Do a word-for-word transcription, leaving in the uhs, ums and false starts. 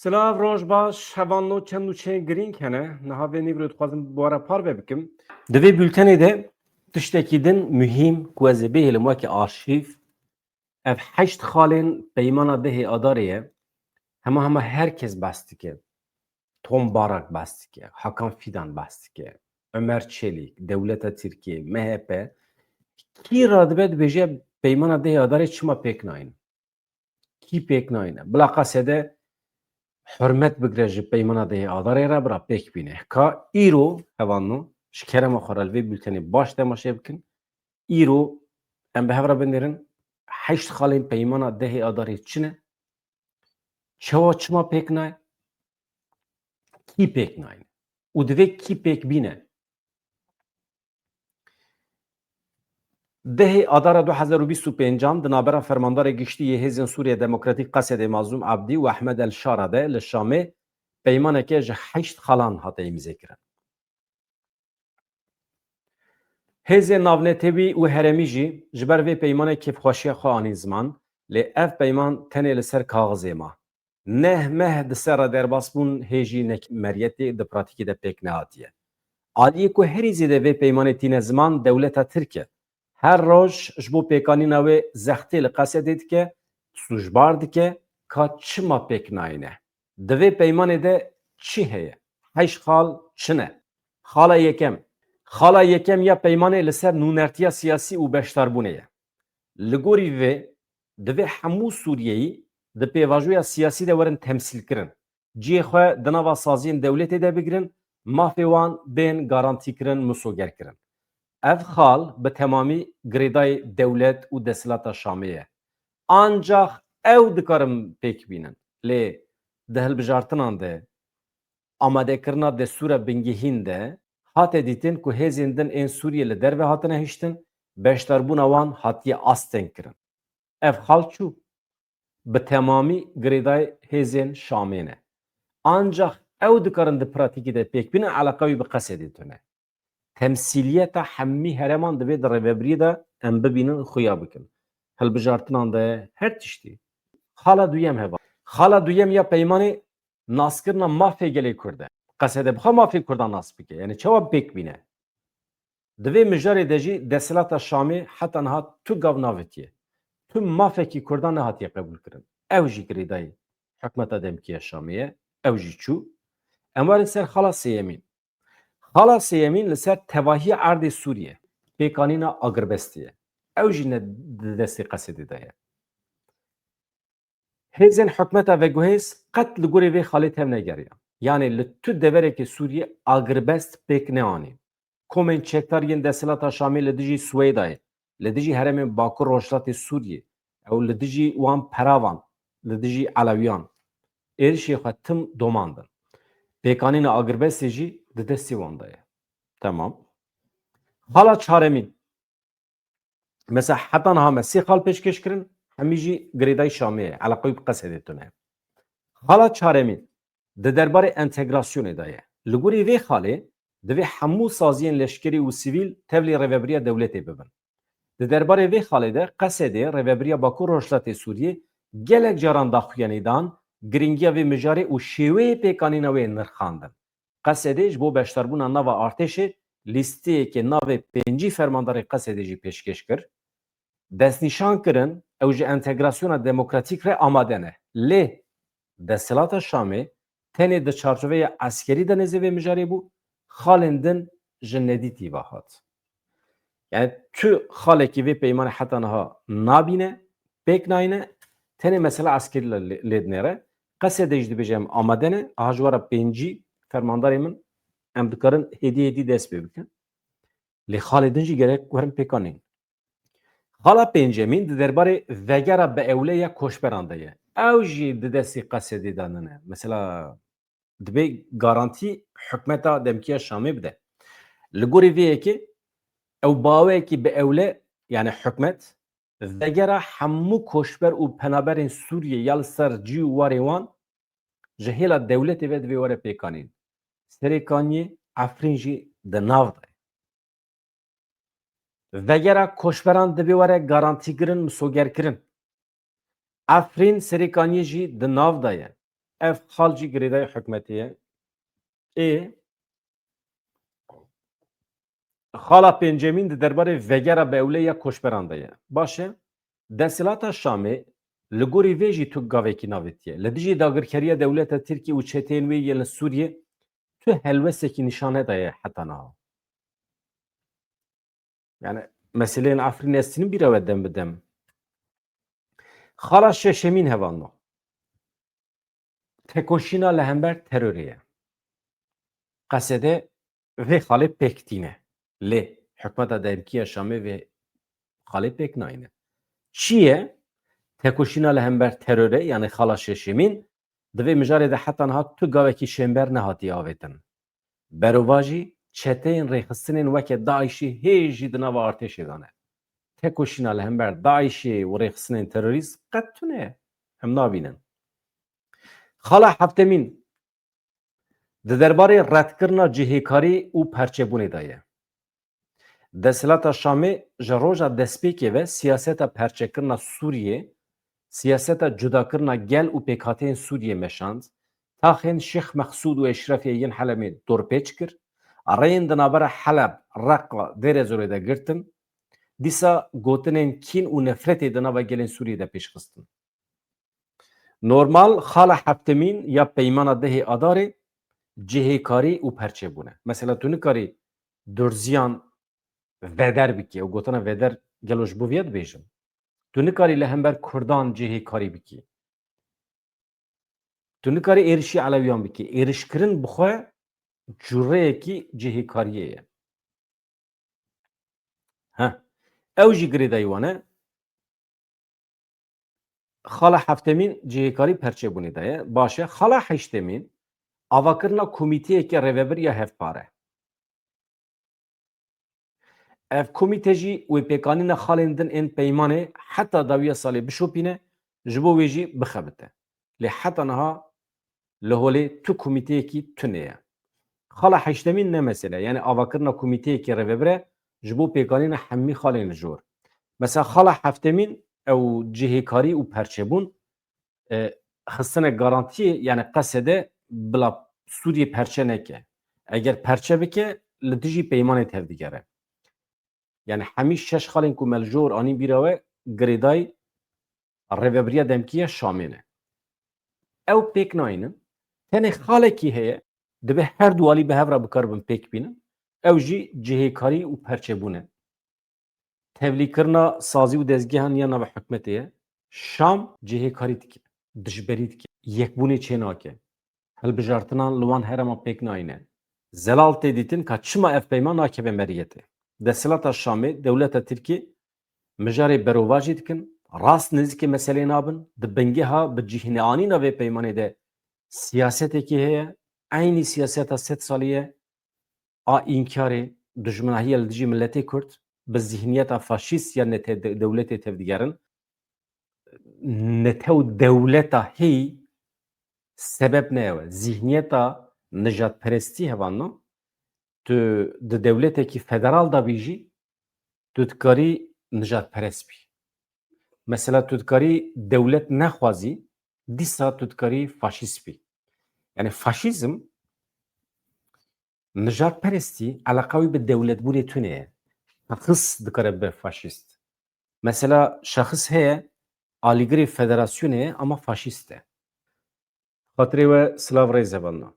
Silav, roj baş, hevalno, çend nûçeyên girîng hene. Niha vê nîvro dixwazim bi we re parve bikim. Di vê bültenê de tiştekî din muhîm ku ez ê bihêlim weke arşîv, ev heşt xalên peymana dehê Adarê ye. Hema hema her kes behs dike. Tom Barak behs dike, Hakan Fidan behs dike, Ömer Çelik, Dewleta Tirkiyê, M H P. Kî radibe dibêje peymana dehê Adarê çima pêk nayîne? Kî pêk nayîne? Bila qesede hurmet bigre ji peymana dehê Adarê re, bira pêk bîne. Ka îro, hevalno, ji kerema xwe re li vê bültenê baş temaşe bikin. Îro em bi hev re binêrin, heşt xalên peymana dehê Adarê çi ne? Çawa, çima pêk nayê? Kî pêk nayne? Û divê kî pêk bîne? Dehê Adara du hezar û bîst û pêncan di navbera Fermandarê Giştî yê Hêzên Sûriye Demokratîk Qesedê Mazlûm Abdî û Ehmed El Şara de li Şamê peymaneke ji heşt xalan hate îmzekirin. Hêzên navnetewî û herêmî jî ji ber vê peymanê kêfxweşiya xwe anîn ziman, lê ev peyman tenê li ser kaxizê ma. Neh meh di ser re derbasbûn hê jî nek meriyetê di pratîkê de pêk nehatiye. Aliyê ku herî zêde vê peymanê tîne ziman dewleta Tirk e. Her roj ji bo pêkanîna wê zextê li Qesedê dike, sûcbar dike, ka çima pêk nayîne. Di vê peymanê de çi heye? Heşt xal çi ne? Xala yekem. Xala yekem ya peymanê li ser nûnertiya siyasî û beşdarbûnê ye. Li gorî vê, divê hemû Sûriyeyî di pêvajoya siyasî de werin temsîlkirin. Cihê xwe di nava saziyên dewletê de bigrin, mafê wan bên garantîkirin, misogerkirin. Ev xal bi temamî girêdayî dewlet û desthilata Şamê ye. Ancax ew dikarin pêk bînin. Lê di hilbijartinan de, amadekirina destûra bingehîn de hate dîtin ku hêzên din ên Sûriyê li derve hatine hiştin, beşdarbûna wan hatiye astengkirin. Ev xal çû. Bi temamî girêdayî hêzên Şamê ne. Ancax ew dikarin di pratîkê de pêk bînin, eleqa wî bi Qesedê tune. Temsîliyeta hemî herêman divê di rêvebiriyê de em bibînin, xuya bikin. Hilbijartinan de her tiştî. Xala duyem heva. Xala duyem ya peymanê naskirina mafê gelê Kurd e. Qesede bi xwe mafê Kurdan nas bike. Yani çawa pêk bîne? Di vê mijarê de jî desthilata Şamê heta niha tu gav navêtiye. Tu mafekî Kurdan nehatiye qebûlkirin. Ew jî girêdayî hikûmeta demkî ya Şamê ye. Ew jî çû. Em werin ser xala sêyemîn. Xala sêyemîn li ser tevahiya erdê Sûriyê, pêkanîna agirbestê ye. Ew jî ne di destê Qesedê de ye. Hêzên hikûmeta veguhêz qet li gorî vê xalê tev negeriyan. Yanê li tu deverekê Sûriyê agirbest pêk neanîn. Komên çekdar yên desthilata Şamê li dijî Swêdayê, li dijî herêmên Bakur Rojhilatê Sûriyê, ew li dijî wan peravan, li dijî Elewiyan êrişê xwe tim domandin. Pêkanîna agirbestê jî di destê wan de ye. Temam. Xala çaremîn. Mesela heta niha me sê xal pêşkêş kirin, hemî jî girêdayî Şamê ye, eleqa wî bi Qesedê tune. Xala çaremîn di derbarê entegrasyonê de ye. Li gorî vê xalê divê hemû saziyên leşkerî û sivîl tevlî rêvebiriya dewletê bibin. Di derbarê vê xalê de Qesedê rêvebiriya Bakur Rojhilatê Sûriyê gelek caran daxuyanî dan, girîngiya vê mijarê û şêweyê pêkanîna wê nirxandin. Qesedê ji bo beşdarbûna nava artêşê lîsteyeke navê pêncî fermandarê Qesedê jî pêşkêş kir. Destnîşan kirin, ew ji entegrasyona demokratîk re amade ne. Lê desthilata Şamê tenê di çarçoveya eskerî de nêzê vê mijarê bû, xalên din ji nedîtî ve hat. Yani tu xalekî vê peymanê heta niha nabîne, pêk nayne, tenê mesela eskerî lê, lê dinêre. Qesedê jî dibêje em amade ne, aha ji we re pêncî fermandarê min, em dikarin hêdî hêdî dest pê bikin. Lê xalê din jî gerek werin pêkanîn. Xala pêncemîn di derbarê vegera bi ewle ya koçberan de ye. Ew jî di destê Qesedê de nine. Mesela, dibê garantî hikûmeta demkî ya Şamê bide. Li gorî vê yekê ew baweyekî bi ewle, yani hikûmet, vegera hemû koçber û penaberên Sûriyê ya li ser cî û warê wan ji hêla dewletê ve divê were pêkanîn. Serêkaniyê, Efrîn jî di nav de ye. Vegera koçberan divê were garantîkirin, misogerkirin. Efrîn, Serêkaniyê jî di nav de ye. Ev xal jî girêdayî hikûmetê ye. Ê, xala pêncemîn di derbarê vegera bi ewle ya koçberan de ye. Baş e, desthilata Şamê li gorî vê jî tu gavekî navêtiye. Li dijî dagirkeriya dewleta Tirkiyê û çeteyên wê yên li Sûriyê tu helwestekî nîşan nedaye heta niha. Yani meseleyên Efrînê ez tînim bîra we dem bi dem. Xala şeşemîn hevalno. Tekoşîna li hember terorê ye. Qesede vê xalê pêk tîne. Lê hikûmeta demkî ya Şamê vê xalê pêk nayîne. Çi ye? Tekoşîna li hember terorê, yani xala şeşemîn, di vê mijarê de heta niha tu gavekî şênber nehatiye avêtin. Berovajî çeteyên rêxistinên weke DAIŞ'ê hê jî di nava artêşê de ne. Tekoşîna li hember DAIŞ'ê û rêxistinên terorîst qet tune ye. Em nabînin. Xala heftemîn di derbarê redkirina cihêkarî û perçebûnê de ye. Desthilata Şamê ji roja destpêkê ve siyaseta perçekirina Sûriyê, siyaseta cudakirina gel û pêkhateyên Sûriyê meşand, taxên Şêx Mexsûd û Eşrefê yên Helemê dorpêç kir, rêyên di navbera Heleb, Reqa, Dêrezorê de girtin, dîsa gotinên kîn û nefretê di nava gelên Sûriyê de pêş xistin. Normal, xala heftemîn ya peymana dehê Adarê cihêkarî û perçebûn e. Mesela tu nikarî Durziyan veder bikî, ew gotina veder gelo ji bo viya dibêjin. Tu nikarî li hember Kurdan cihêkarî bikî. Tu nikarî êrişî Elewiyan bikî. Êrişkirin bi xwe cureyekî cihêkariyê ye. Heh. Ew jî girêdayî wan e. Xala heftemîn cihêkarî perçebûnê de ye. Baş e. Xala heştemîn avakirina komîteyeke rêvebir ya hevpar e. Ev komîte jî wê pêkanîna xalên din ên peymanê heta dawiya salê bişopîne, ji bo wê jî bixebite. Lê heta niha li holê tu komîteyekî tune ye. Xala heştemîn ne mesele, yani avakirina komîteyekî rêvebir e ji bo pêkanîna hemî xalên li jor. Mesela xala heftemîn ew cihêkarî û perçebûn, e, xistine garantiyê, yani qesede bila Sûriyê perçe neke. Eger perçe bike, li dijî peymanê tevdigere. Yani hemî şeş xalên ku me li jor anîn bîra we, girêdayî rêvebiriya demkî ya Şamê ne. Ew pêk nayînin. Tenê xalekî heye, dibe her du alî bi hev re bikaribin pêk bînin. Ew jî cihêkarî û perçebûn e. Tevlîkirina sazî û dezgehan ya nava hikûmetê ye. Şam cihêkarî dike, dijberî dike, yekbûnê çênake. Hilbijartinan li wan herêman pêk nayîne. Zelal tê dîtin ka çima ev peyman nakeve meriyetê. Desthilata Şamê, dewleta Tirkiyê mijarê berovajî dikin, rast nêzîkê meselê nabin, di bingeha bi cihneanîna vê peymanê de siyasetekî heye, eynî siyaseta sed salî ye, a înkarê dijminahiya li dijî miletê Kurd, bi zihniyeta faşîst ya nete de-, dewletê tevdigerin. Nete û dewleta hêyî sebeb ne ew e. Zihniyeta nijadperestî hevalno, tu di dewletekî federal de bî jî, tu dikarî nijadperest bî. Mesela tu dikarî dewlet nexwazî, dîsa tu dikarî faşîst bî. Yani faşîzm, nijadperestî eleqa wî bi dewletbûnê tune ye. Şexis dikare bibe faşîst. Mesela şexis heye, alîgirê federasyonê ye ama faşîst e. Xatirê we silav rêz hevalno.